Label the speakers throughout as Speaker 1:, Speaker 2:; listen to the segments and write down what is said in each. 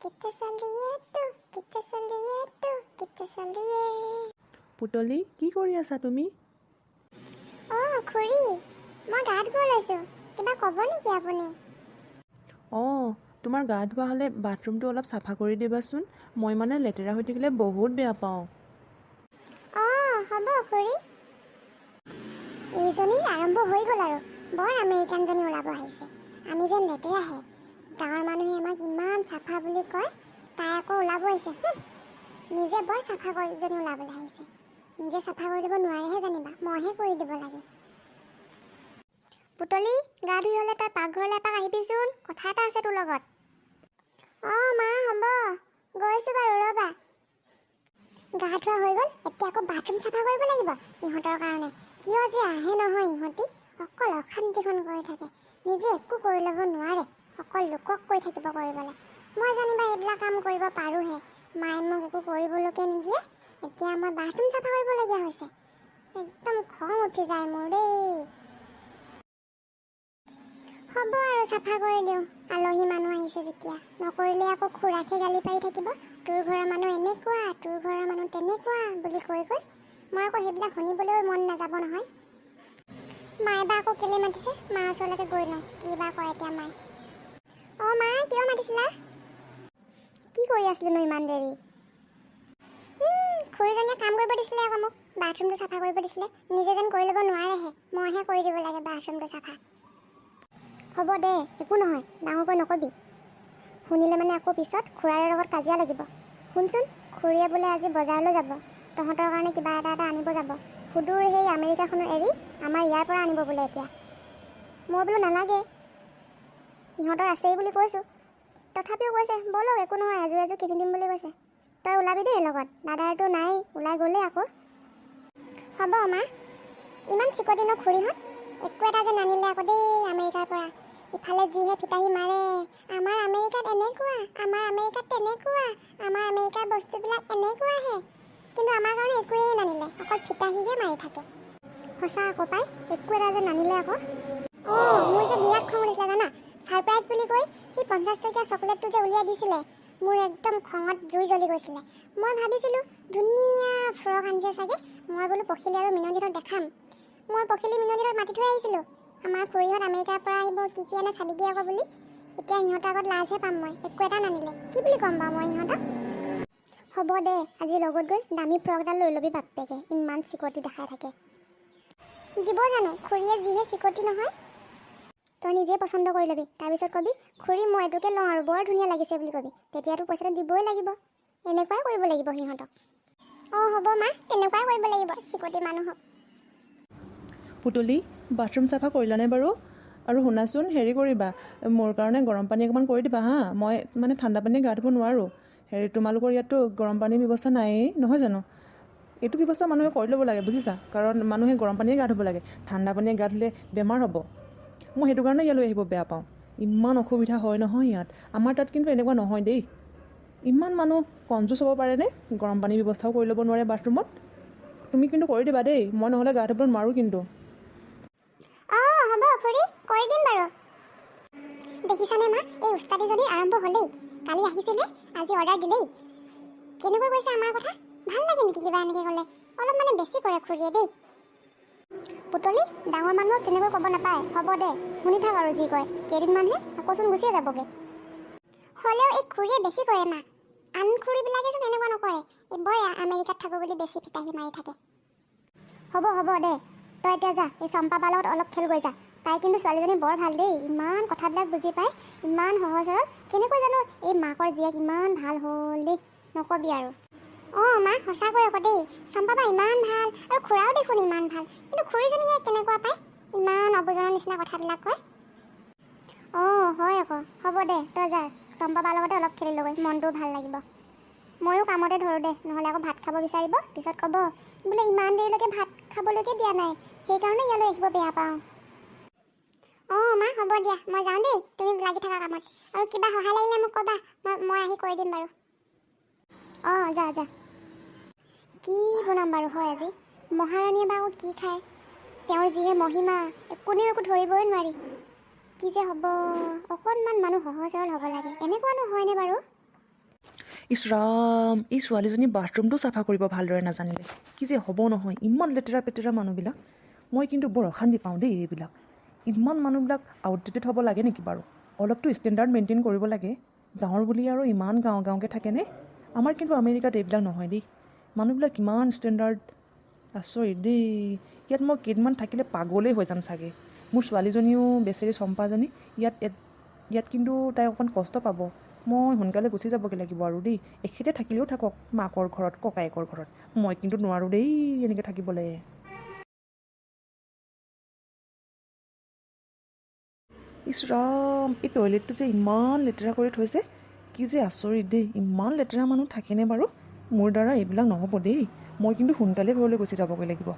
Speaker 1: কিতে চলিয়ে তু, কিতে চলিয়ে তু, কিতে চলিয়ে।
Speaker 2: পুতলি, কি কৰি আছা তুমি?
Speaker 1: অঁ খুৰী, মই গা ধুব লৈছোঁ। কিবা ক'ব নেকি আপুনি?
Speaker 2: অঁ, তোমাৰ গা ধোৱা হ'লে বাথৰুমটো অলপ চাফা কৰি দিবাচোন। মই মানে লেতেৰা হৈ থাকিলে বহুত বেয়া পাওঁ।
Speaker 1: অঁ হ'ব খুৰী। এইজনী আৰম্ভ হৈ গ'ল আৰু, বৰ আমেৰিকানজনী ওলাব আহিছে। আমি যেন লেতেৰাহে, গাঁৱৰ মানুহে আমাক ইমান চাফা বুলি কয়, তাই আকৌ ওলাব আহিছে। নিজে বৰ চাফা কৰিজনী ওলাবলৈ আহিছে। নিজে চাফা কৰি দিব নোৱাৰেহে জানিবা, মইহে কৰি দিব লাগে। পুতলি, গা ধুই হ'লে তই পাকঘৰলৈ এপাক আহিবিচোন, কথা এটা আছে তোৰ লগত। অঁ মা হ'ব, গৈছোঁ বাৰু, ৰ'বা। গা ধোৱা হৈ গ'ল, এতিয়া আকৌ বাথৰুম চাফা কৰিব লাগিব ইহঁতৰ কাৰণে। কিয় যে আহে নহয় ইহঁতি, অকল অশান্তিখন কৰি থাকে, নিজে একো কৰি ল'ব নোৱাৰে, অকল লোকক কৈ থাকিব কৰিবলৈ। মই জানিবা এইবিলাক কাম কৰিব পাৰোঁহে, মায়ে মোক একো কৰিবলৈকে নিদিয়ে। এতিয়া মই বাথৰুম চাফা কৰিবলগীয়া হৈছে, একদম খং উঠি যায় মোৰ দেই। হ'ব আৰু, চাফা কৰি দিওঁ, আলহী মানুহ আহিছে যেতিয়া। নকৰিলে আকৌ খুৰাকহে গালি পাৰি থাকিব, তোৰ ঘৰৰ মানুহ এনেকুৱা, তোৰ ঘৰৰ মানুহ তেনেকুৱা বুলি কৈ কৈ। মই আকৌ সেইবিলাক শুনিবলৈও মন নাযাব নহয়। মায়ে বা আকৌ কেলৈ মাতিছে, মাৰ ওচৰলৈকে গৈ লওঁ, কি বা কয় এতিয়া মায়ে। অঁ মা, কিয় মাতিছিলা? কি কৰি আছিলোনো ইমান দেৰি? খুৰীজনীয়ে কাম কৰিব দিছিলে আকৌ মোক, বাথৰুমটো চাফা কৰিব দিছিলে। নিজে যেন কৰি ল'ব নোৱাৰেহে, মইহে কৰি দিব লাগে বাথৰুমটো চাফা। হ'ব দে, একো নহয়, ডাঙৰকৈ নকবি, শুনিলে মানে আকৌ পিছত খুৰাৰ লগত কাজিয়া লাগিব। শুনচোন, খুৰীয়ে বোলে আজি বজাৰলৈ যাব, তহঁতৰ কাৰণে কিবা এটা এটা আনিব যাব। সুদূৰ সেই আমেৰিকাখনো এৰি আমাৰ ইয়াৰ পৰা আনিব বোলে। এতিয়া মই বোলো নালাগে, ইহঁতৰ আছেই বুলি কৈছোঁ। তথাপিও কৈছে ব'লক, একো নহয়, এযোৰ এযোৰ কিনি দিম বুলি কৈছে। তই ওলাবি দেই লগত, দাদাৰতো নাই, ওলাই গ'লেই আকৌ। হ'ব মা। ইমান চিকটি ন খুৰীহঁত, একো এটা যে নানিলে আকৌ দেই আমেৰিকাৰ পৰা। ইফালে যিহে ফিতাহি মাৰে, আমাৰ আমেৰিকাত এনেকুৱা, আমাৰ আমেৰিকাত তেনেকুৱা, আমাৰ আমেৰিকাৰ বস্তুবিলাক এনেকুৱাহে, কিন্তু আমাৰ কাৰণে একোৱেই নানিলে, অকল ফিতাহিহে মাৰি থাকে। সঁচা আকৌ পাই, একো এটা যে নানিলে আকৌ। অঁ, মোৰ যে বিৰাট খং উঠিছিলে জানা, ছাৰপ্ৰাইজ বুলি কৈ সেই 50 টকীয়া চকলেটটো যে উলিয়াই দিছিলে, মোৰ একদম খঙত জুই জ্বলি গৈছিলে। মই ভাবিছিলোঁ ধুনীয়া ফ্ৰক আনিছে চাগে, মই বোলো পখিলি আৰু মিনতিহঁতক দেখাম। মই পখিলি মিনতিহঁতক মাতি থৈ আহিছিলোঁ, আমাৰ খুৰীহঁত আমেৰিকাৰ পৰা আহিব, কি কি আনে চাবিগৈ আকৌ বুলি। এতিয়া সিহঁতৰ আগত লাজহে পাম মই, একো এটা নানিলে, কি বুলি ক'ম বাৰু মই সিহঁতক? হ'ব দে, আজি লগত গৈ দামী ফ্ৰক এটা লৈ ল'বি বাপেকে, ইমান চিকটি দেখাই থাকে। দিব জানো খুৰীয়ে, যিহে চিকটি নহয়। তই নিজে পচন্দ কৰি ল'বি, তাৰপিছত কবি খুৰী মই এইটোকে লওঁ আৰু, বৰ ধুনীয়া লাগিছে বুলি কবি, তেতিয়াতো পইচাটো দিবই লাগিব। এনেকুৱাই কৰিব লাগিব সিহঁতক। অঁ হ'ব মা, তেনেকুৱাই কৰিব লাগিব চিকটি মানুহক।
Speaker 2: পুতলি, বাথৰুম চাফা কৰিলানে বাৰু? আৰু শুনাচোন, হেৰি কৰিবা, মোৰ কাৰণে গৰম পানী অকণমান কৰি দিবা হা। মই মানে ঠাণ্ডা পানীয়ে গা ধুব নোৱাৰোঁ। হেৰি, তোমালোকৰ ইয়াততো গৰম পানীৰ ব্যৱস্থা নায়েই নহয় জানো? এইটো ব্যৱস্থা মানুহে কৰি ল'ব লাগে বুজিছা, কাৰণ মানুহে গৰম পানীয়ে গা ধুব লাগে, ঠাণ্ডা পানীয়ে গা ধুলে বেমাৰ হ'ব। মই সেইটো কাৰণে ইয়ালৈ আহিব বেয়া পাওঁ, ইমান অসুবিধা হয় নহয় ইয়াত। আমাৰ তাত কিন্তু এনেকুৱা নহয় দেই। ইমান মানুহ কঞ্জুচ হ'ব পাৰেনে, গৰম পানীৰ ব্যৱস্থাও কৰি ল'ব নোৱাৰে বাথৰুমত? তুমি কিন্তু কৰি দিবা দেই, মই নহ'লে গা ধুব নোৱাৰোঁ কিন্তু।
Speaker 1: অঁ হ'ব খুৰী, কৰি দিম বাৰু। দেখিছানে মা, এই উস্তাদীজনী আৰম্ভ হ'লেই। কালি আহিছিলে, আজি অৰ্ডাৰ দিলেই। কেনেকৈ কৈছে আমাৰ কথা, ভাল লাগে নেকি কিবা এনেকৈ ক'লে? অলপ মানে বেছি কৰে খুৰীয়ে দেই। পুতলি, ডাঙৰ মানুহক তেনেকৈ ক'ব নাপায়। হ'ব দে, শুনি থাক আৰু যি কয়, কেইদিনমানহে, আকৌচোন গুচিয়ে যাবগৈ। হ'লেও এই খুৰীয়ে বেছি কৰে মা, আন খুৰীবিলাকেচোন এনেকুৱা নকৰে। এই বৰ আমেৰিকাত থাকোঁ বুলি বেছি ফিতাহি মাৰি থাকে। হ'ব হ'ব দে, তই এতিয়া যা, এই চম্পা বাৰ লগত অলপ খেল গৈ যা। তাই কিন্তু ছোৱালীজনী বৰ ভাল দেই, ইমান কথাবিলাক বুজি পায়, ইমান সহজ সৰল। কেনেকৈ জানো এই মাকৰ জীয়েক ইমান ভাল হ'ল দেই, নকবি আৰু। অঁ মা, সঁচাকৈ আকৌ দেই, চম্পা বা ইমান ভাল আৰু খুৰাও দেখোন ইমান ভাল, কিন্তু খুৰীজনীয়ে কেনেকুৱা পায়, ইমান অবুজনৰ নিচিনা কথাবিলাক কয়। অঁ হয় আকৌ, হ'ব দে, তই যা, চম্পা বাৰ লগতে অলপ খেলি ল'গৈ, মনটোও ভাল লাগিব। ময়ো কামতে ধৰোঁ দে, নহ'লে আকৌ ভাত খাব বিচাৰিব, পিছত ক'ব বোলে ইমান দেৰিলৈকে ভাত খাবলৈকে দিয়া নাই, সেইকাৰণে ইয়ালৈ আহিব বেয়া পাওঁ। অঁ মা হ'ব দিয়া, মই যাওঁ দেই, তুমি লাগি থাকা কামত, আৰু কিবা সহায় লাগিলে মোক ক'বা, মই আহি কৰি দিম বাৰু। অঁ যা যা। কি বনাম বাৰু হয় আজি? মহাৰাণীয়ে বা আকৌ কি খায়? তেওঁৰ যিহে মহিমা, কোনেও একো ধৰিবই নোৱাৰি। কি যে হ'ব, অকণমান মানুহ সহজ সৰল হ'ব লাগে, এনেকুৱানো হয়নে বাৰু?
Speaker 2: ইছ ৰাম, এই ছোৱালীজনী বাথৰুমটো চাফা কৰিব ভালদৰে নাজানিলে কি যে হ'ব নহয়। ইমান লেতেৰা পেতেৰা মানুহবিলাক, মই কিন্তু বৰ অশান্তি পাওঁ দেই এইবিলাক। ইমান মানুহবিলাক আউটডেটেড হ'ব লাগে নেকি বাৰু? অলপতো ষ্টেণ্ডাৰ্ড মেইনটেইন কৰিব লাগে। গাঁৱৰ বুলি আৰু ইমান গাঁও গাঁওকৈ থাকেনে? আমাৰ কিন্তু আমেৰিকাত এইবিলাক নহয় দেই, মানুহবিলাক কিমান ষ্টেণ্ডাৰ্ড, আচৰিত দেই। ইয়াত মই কেইদিনমান থাকিলে পাগলেই হৈ যাম চাগে। মোৰ ছোৱালীজনীও বেচেৰী চম্পাজনী ইয়াত ইয়াত কিন্তু তাই অকণ কষ্ট পাব। মই সোনকালে গুচি যাবগৈ লাগিব আৰু দেই। এখেতে থাকিলেও থাকক মাকৰ ঘৰত, ককায়েকৰ ঘৰত, মই কিন্তু নোৱাৰোঁ দেই এনেকৈ থাকিবলৈ। ইছ ৰাম, এই টয়লেটটো যে ইমান লেতেৰা কৰি থৈছে, কি যে আচৰিত দেই। ইমান লেতেৰা মানুহ থাকেনে বাৰু? মোৰ দ্বাৰা এইবিলাক নহ'ব দেই। মই কিন্তু সোনকালে ঘৰলৈ গুচি যাবগৈ লাগিব।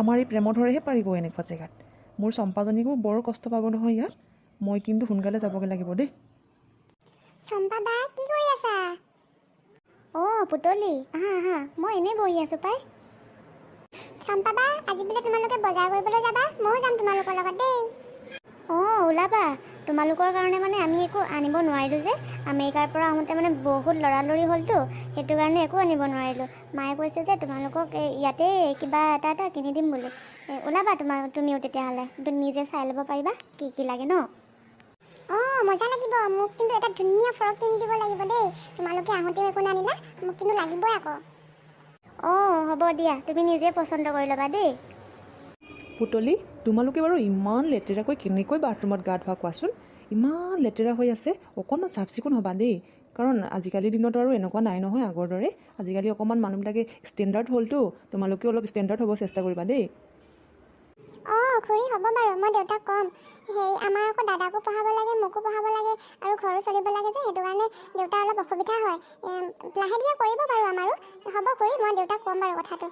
Speaker 2: আমাৰ এই প্ৰেমধৰেহে পাৰিব এনেকুৱা জেগাত। মোৰ চম্পাজনীকো বৰ কষ্ট পাব নহয় ইয়াত। মই কিন্তু সোনকালে যাবগৈ লাগিব দেই।
Speaker 1: চম্পা বা, কি কৰি আছা? অঁ পুতলি, আহা আহা, মই এনেই বহি আছোঁ পাই। চম্পা বা, আজি বোলে তোমালোকে বজাৰ কৰিবলৈ যাবা? ময়ো যাম তোমালোকৰ লগত দেই। অঁ ওলাবা, তোমালোকৰ কাৰণে মানে আমি একো আনিব নোৱাৰিলোঁ যে, আমেৰিকাৰ পৰা আহোঁতে মানে বহুত লৰালৰি হ'লতো, সেইটো কাৰণে একো আনিব নোৱাৰিলোঁ। মায়ে কৈছে যে তোমালোকক ইয়াতে কিবা এটা এটা কিনি দিম বুলি। ওলাবা তুমিও তেতিয়াহ'লে, নিজে চাই ল'ব পাৰিবা কি কি লাগে ন। অঁ মজা লাগিব, মোক কিন্তু এটা ধুনীয়া ফ্ৰক কিনি দিব লাগিব দেই। তোমালোকে আহোঁতেও একো নানিলা, মোক কিন্তু লাগিবই আকৌ। অঁ হ'ব দিয়া, তুমি নিজে পচন্দ কৰি ল'বা দেই।
Speaker 2: পুতলি, তোমালোকে বাৰু ইমান লেতেৰাকৈ কেনেকৈ বাথৰুমত গা ধোৱা কোৱাচোন? ইমান লেতেৰা হৈ আছে, অকণমান চাফ চিকুণ হ'বা দেই। কাৰণ আজিকালিৰ দিনত আৰু এনেকুৱা নাই নহয় আগৰ দৰে। আজিকালি অকণমান মানুহবিলাকে ষ্টেণ্ডাৰ্ড হ'লতো, তোমালোকেও অলপ ষ্টেণ্ডাৰ্ড হ'ব চেষ্টা কৰিবা দেই।
Speaker 1: অঁ খুৰী হ'ব বাৰু, মই দেউতাক ক'ম। হেৰি আমাৰ আকৌ দাদাকো পঢ়াব লাগে, মোকো পঢ়াব লাগে, আৰু ঘৰো চলিব লাগে যে, সেইটো কাৰণে দেউতাৰ অলপ অসুবিধা হয়। লাহে ধীৰে কৰিব বাৰু আমাৰো। হ'ব খুৰী, মই দেউতাক ক'ম বাৰু কথাটো।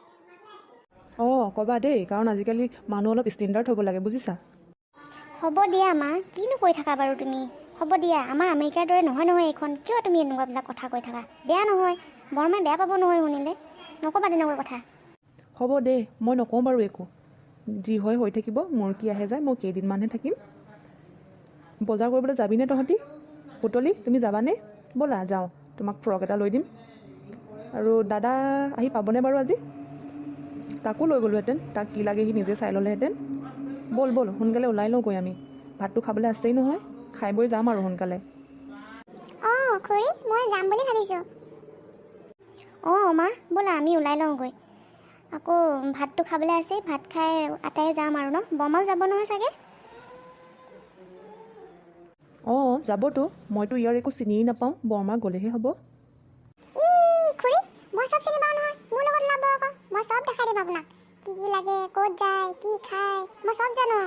Speaker 2: অঁ ক'বা দেই, কাৰণ আজিকালি মানুহ অলপ ষ্টেণ্ডাৰ্ড হ'ব লাগে, বুজিছা?
Speaker 1: হ'ব দিয়া মা, কিনো কৈ থাকা বাৰু তুমি। হ'ব দিয়া, আমাৰ আমেৰিকাৰ দৰে নহয় নহয় এইখন। কিয় তুমি এনেকুৱাবিলাক কথা কৈ থাকা? বেয়া নহয়, বৰমাই বেয়া পাব নহয় শুনিলে। নক'বা তেনেকুৱা কথা।
Speaker 2: হ'ব দে, মই নকওঁ বাৰু একো। যি হয় হৈ থাকিব, মোৰ কি আহে যায়। মই কেইদিনমানহে থাকিম। বজাৰ কৰিবলৈ যাবিনে তহঁতি? পুতলি তুমি যাবানে? ব'লা যাওঁ, তোমাক ফ্ৰক এটা লৈ দিম। আৰু দাদা আহি পাবনে বাৰু আজি? তাকো লৈ গ'লোহেঁতেন, তাক কি লাগে সি নিজে চাই ল'লেহেঁতেন। ব'ল ব'ল সোনকালে ওলাই লওঁগৈ আমি, ভাতটো খাবলৈ আছেই নহয়, খাই বৈ যাম আৰু সোনকালে।
Speaker 1: অঁ খুৰী, মই যাম বুলি ভাবিছোঁ। অঁ মা, ব'লা আমি ওলাই লওঁগৈ। আকৌ ভাতটো খাবলৈ আছেই, ভাত খাই আটাই যাম আৰু ন। বৰমাও যাব নহয় চাগে?
Speaker 2: অঁ যাবতো, মইতো ইয়াৰ একো চিনিয়েই নাপাওঁ, বৰমা গ'লেহে হ'ব।
Speaker 1: খুৰী, মই চব চিনি পাওঁ নহয়, মোৰ লগত ওলাব আকৌ, মই চব দেখাই দিম আপোনাক। কি কি লাগে, ক'ত যায়, কি খায়, মই চব জানো।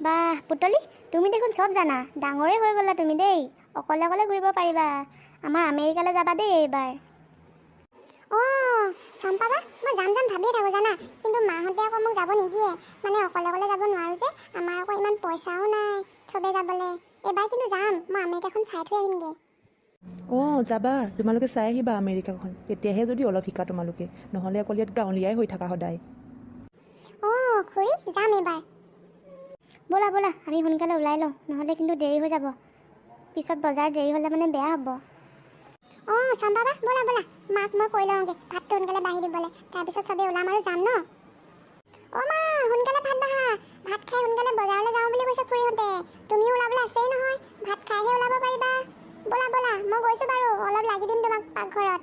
Speaker 1: বাহ পুতলি, তুমি দেখোন চব জানা, ডাঙৰেই হৈ গ'লা তুমি দেই, অকলে অকলে ঘূৰিব পাৰিবা। আমাৰ আমেৰিকালৈ যাবা দেই এইবাৰ। অঁ চম্পা বা, মই যাম যাম ভাবিয়ে থাকোঁ জানা, কিন্তু মাহঁতে আকৌ মোক যাব নিদিয়ে। মানে অকলে অকলে যাব নোৱাৰোঁ যে, আমাৰ আকৌ ইমান পইচাও নাই চবেই যাবলৈ। এইবাৰ কিন্তু যাম, মই আমেৰিকাখন চাই থৈ আহিমগৈ।
Speaker 2: অঁ যাবা, তোমালোকে চাই আহিবা আমেৰিকাখন, তেতিয়াহে যদি অলপ শিকা তোমালোকে, নহ'লে অকল ইয়াত গাঁৱলীয়াই হৈ থাকা সদায়।
Speaker 1: অঁ খুৰী, যাম এইবাৰ। ব'লা ব'লা আমি সোনকালে ওলাই লওঁ, নহ'লে কিন্তু দেৰি হৈ যাব। পিছত বজাৰ দেৰি হ'লে মানে বেয়া হ'ব। অঁ চম্পা বা, ব'লা ব'লা, মাক মই কৈ লওঁগৈ ভাতটো সোনকালে বাঢ়ি দিবলৈ, তাৰপিছত চবেই ওলাম আৰু যাম ন। অ' মা, সোনকালে ভাত বাঢ়া, ভাত খাই সোনকালে বজাৰলৈ যাওঁ বুলি কৈছে খুৰীহঁতে। তুমিও ওলাবলৈ আছেই নহয়, ভাত খাইহে ওলাব পাৰিবা। ব'লা ব'লা, মই গৈছোঁ বাৰু, অলপ লাগি দিম তোমাক পাকঘৰত।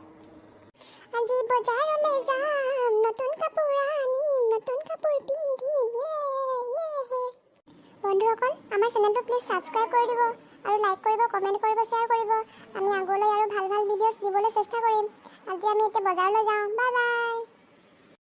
Speaker 1: আজি বজাৰলৈ যাম, নতুন কাপোৰ আনিম, নতুন কাপোৰ পিন্ধিম। বন্ধুসকল, আমাৰ চেনেলটো প্লিজ ছাবস্ক্ৰাইব কৰি দিব আৰু লাইক কৰিব, কমেণ্ট কৰিব, শ্বেয়াৰ কৰিব। আমি আগলৈ আৰু ভাল ভাল ভিডিঅ'ছ দিবলৈ চেষ্টা কৰিম। আজি আমি এতিয়া বজাৰলৈ যাওঁ। Bye bye.